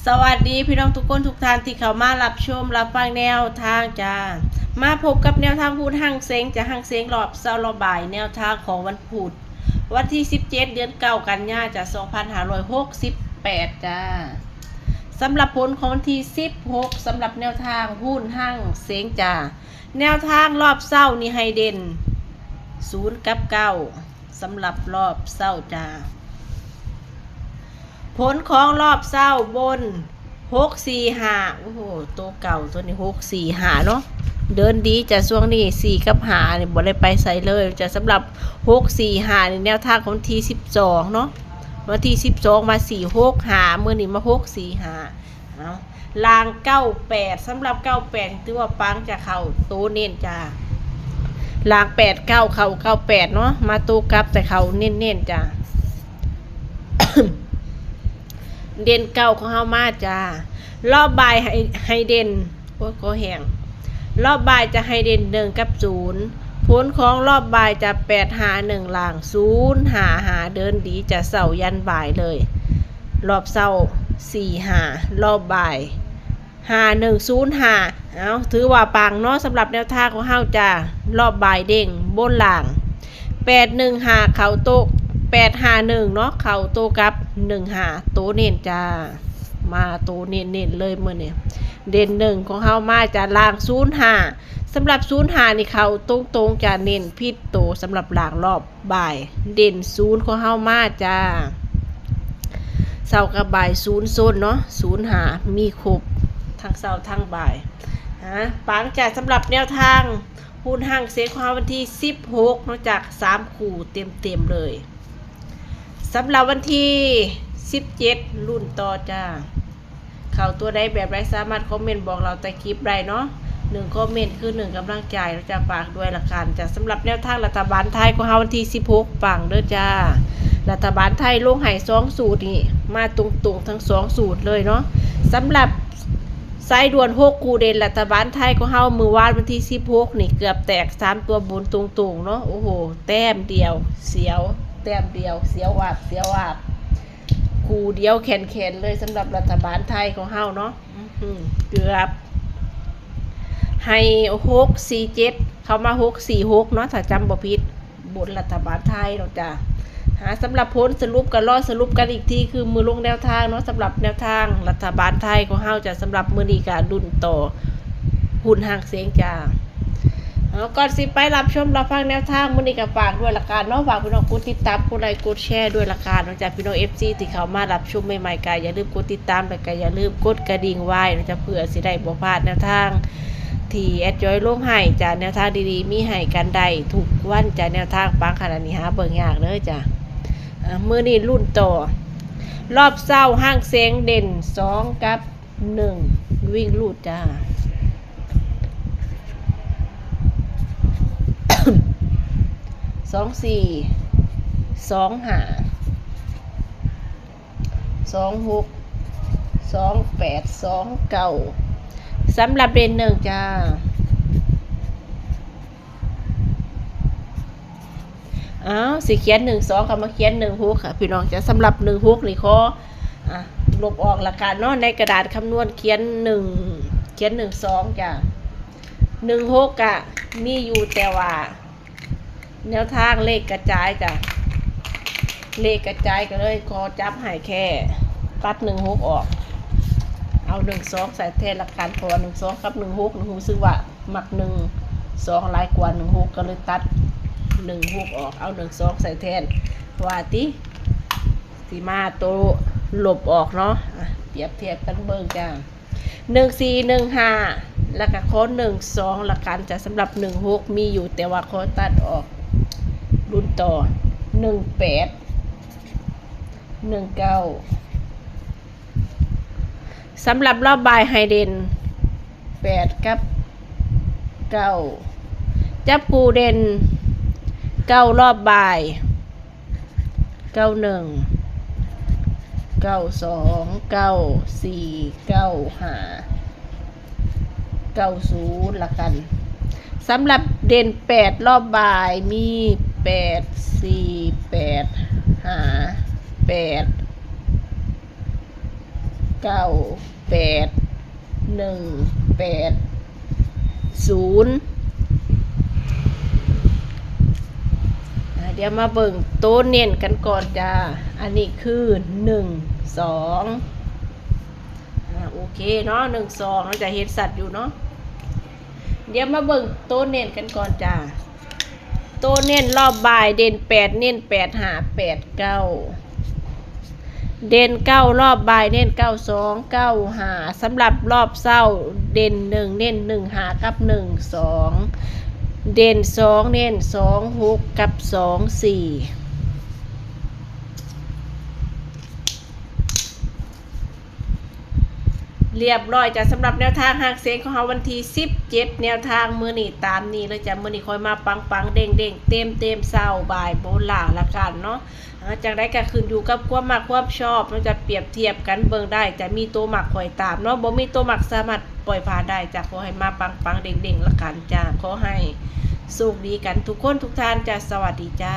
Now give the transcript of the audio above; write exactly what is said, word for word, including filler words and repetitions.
สวัสดีพี่น้องทุกคนทุกท่านที่เข้ามารับชมรับฟังแนวทางจ้า มาพบกับแนวทางหุ้นฮังเซ็งจ้า ฮังเซ็งรอบเช้ารอบบ่าย แนวทางของวันพุธ วันที่สิบเจ็ด เดือนเก้า กันยาจ้า สองพันห้าร้อยหกสิบแปดจ้า สำหรับผลของวันที่สิบหก สำหรับแนวทางหุ้นฮังเซ็งจ้า แนวทางรอบเช้านี่ให้เด่น ศูนย์ กับ เก้า สำหรับรอบเช้าจ้า ผลของรอบเช้าบน หกสี่ห้า โอ้โห ตัวเก่าตัวนี้ หกสี่ห้า เนาะ เดินดีจ้ะ ช่วงนี้ สี่ กับ ห้า นี่บ่ได้ไปไสเลยจ้ะ สำหรับ หกสี่ห้า นี่แนวทางของวันที่สิบสองเนาะ วันที่สิบสองมา สี่หกห้า มื้อนี้มา หกสี่ห้า เอา ล่าง เก้าแปด สำหรับ เก้าแปด ถือว่าปังจ้ะ เข้าตัวเน้นจ้ะ ล่าง แปดเก้า เข้า เก้าแปด เนาะ มาตัวกลับแต่เข้าเน้นๆจ้ะ เด่น เก้า ของเฮามาจ้า รอบบ่ายให้ ให้เด่น โอ้ย คอแห้ง รอบบ่ายจะให้เด่น หนึ่ง กับ ศูนย์ ผลของรอบบ่ายจะ แปดห้าหนึ่ง ล่าง ศูนย์ห้าห้า เดินดีจะเช้ายันบ่ายเลย รอบเช้า สี่ห้า รอบบ่าย ห้าหนึ่งศูนย์ห้า เอา ถือว่าปังเนาะ สำหรับแนวทางของเฮาจ้า รอบบ่ายเด่น บนล่าง แปดหนึ่งห้า เข้าโตะ แปดห้าหนึ่ง เนาะ เข้าโตะกับ หนึ่งห้า โตะเน้นจ้า มาโตะเน้นๆเลยมื้อนี้ เด่น หนึ่ง ของเฮามาจ้า ล่าง ศูนย์ห้า สำหรับ ศูนย์ห้า นี่เข้าตรงๆจ้า เน้นผิดโตสำหรับล่างรอบบ่าย เด่น ศูนย์ ของเฮามาจ้า เช้ากับบ่าย ศูนย์ โซนเนาะ ศูนย์ห้า มีครบ ทั้งเช้าทั้งบ่าย ฮะ ปังจ้า สำหรับแนวทาง หุ้นฮังเซ็งของเฮาวันที่สิบหก เนาะ จาก สาม คู่เต็มๆเลย สำหรับวันที่สิบเจ็ด ลุ้นต่อจ้า เข้าตัวใดแบบใดสามารถคอมเมนต์บอกเล่าใต้คลิปได้เนาะ หนึ่งคอมเมนต์คือหนึ่งกำลังใจ แล้วจะฝากด้วยละกันจ้ะ สำหรับแนวทางรัฐบาลไทยของเฮาวันที่สิบหก ปังเด้อจ้า รัฐบาลไทยลงให้สองสูตรนี่ มาตรงๆทั้งสองสูตรเลยเนาะ สำหรับสายด่วน หก คู่เด่นรัฐบาลไทยของเฮามื้อวานวันที่สิบหก นี่เกือบแตกสามตัวบนตรงๆเนาะ โอ้โห แต้มเดียว เสียว แต้มเดียว เสียววาบ เสียววาบ คู่เดียวแขนๆเลยสำหรับรัฐบาลไทยของเฮาเนาะ อื้อหือ เกือบ ให้ หกสี่เจ็ด เข้ามา หกสี่หก เนาะ ถ้าจำบ่ผิด บนรัฐบาลไทยเนาะจ้า หา สำหรับผลสรุปก็รอสรุปกันอีกที คือมื้อลงแนวทางเนาะ สำหรับแนวทางรัฐบาลไทยของเฮาจ้า สำหรับมื้อนี้ก็ลุ้นต่อ หุ้นฮังเซ็งจ้า เอา ก่อนสิไปรับชมรับฟังแนวทางมื้อนี้ก็ฝากด้วยละกันเนาะ ฝากพี่น้องกดติดตาม กดไลค์ กดแชร์ด้วยละกันเนาะจ้า พี่น้อง เอฟซี ที่เข้ามารับชมใหม่ๆก็อย่าลืมกดติดตาม แล้วก็อย่าลืมกดกระดิ่งไว้เนาะจ้า เพื่อสิได้บ่พลาดแนวทาง ที่แอดจอยลงให้จ้า แนวทางดีๆ มีให้กันได้ทุกวันจ้า แนวทางปังขนาดนี้หาเบิ่งยากเด้อจ้า อ่ะ มื้อนี้ลุ้นต่อ รอบเช้าฮังเซ็งเด่น สอง กับ หนึ่ง วิ่งรูดจ้า สองสี่ สองห้า สองหก สองแปด สองเก้า สำหรับเด่น หนึ่ง จ้า อ้าว สิเขียน หนึ่งสอง ก็มาเขียน หนึ่งหก ค่ะ พี่น้องจ้า สำหรับ หนึ่งหก นี่ขอ อ่ะ ลบออกละกันเนาะ ในกระดาษคำนวณเขียน หนึ่ง เขียน หนึ่งสอง จ้า หนึ่งหก อ่ะ มีอยู่แต่ว่า แนวทางเลขกระจายจ้ะ เลขกระจายก็เลยขอจับให้แค่ ตัด หนึ่งหก ออก เอา หนึ่งสอง ใส่แทนละกัน เพราะว่า หนึ่งสอง กับ หนึ่งหก นี่รู้สึกว่ามัก หนึ่งสอง หลายกว่า หนึ่งหก ก็เลยตัด หนึ่งหก ออก เอา หนึ่งสอง ใส่แทน ว่าติ สิมาโตลบออกเนาะ อ่ะ เปรียบเทียบกันเบิ่งจ้า หนึ่งสี่ หนึ่งห้า แล้วก็ขอ หนึ่งสอง ละกันจ้ะ สำหรับ หนึ่งหก มีอยู่แต่ว่าขอตัดออก ลุ้นต่อ หนึ่งแปด หนึ่งเก้า สำหรับรอบบ่ายให้เด่น แปด กับ เก้า จับคู่เด่น เก้า รอบบ่าย เก้าหนึ่ง เก้าสอง เก้าสี่ เก้าห้า เก้าศูนย์ ละกัน สำหรับเด่น แปด รอบบ่ายมี แปดสี่ แปดห้า แปด เก้าแปดหนึ่งแปดศูนย์ อ่า เดี๋ยวมาเบิ่งโตเน้นกันก่อนจ้า อันนี้คือหนึ่งสอง อ่า โอเคเนาะ หนึ่งสอง เราจะเห็นสัตว์อยู่เนาะ เดี๋ยวมาเบิ่งโตเน้นกันก่อนจ้า โตเน้นรอบบ่ายเด่นแปด เน้นแปดห้า แปดเก้า เด่นเก้ารอบบ่ายเน้นเก้าสอง เก้าห้า สำหรับรอบเช้าเด่นหนึ่ง เน้นหนึ่งห้า กับหนึ่งสอง เด่นสอง เน้นสองหก กับสองสี่ เรียบร้อยจ้ะ สำหรับแนวทางหางเสียงของเราวันที่สิบเจ็ด แนวทางมื้อนี้ตามนี้เลยจ้ะ มื้อนี้ค่อยมาปังๆ เด้งๆ เต็มๆ เช้าบ่ายบนล่างละกันเนาะ อ่า จังใดก็ขึ้นอยู่กับความมักความชอบ เราจะเปรียบเทียบกันเบิ่งได้ จะมีตัวมักค่อยตามเนาะ บ่มีตัวมักสามารถปล่อยผ่านได้จ้ะ ขอให้มาปังๆ เด้งๆ ละกันจ้ะ ขอให้โชคดีกันทุกคนทุกท่านจ้ะ สวัสดีจ้า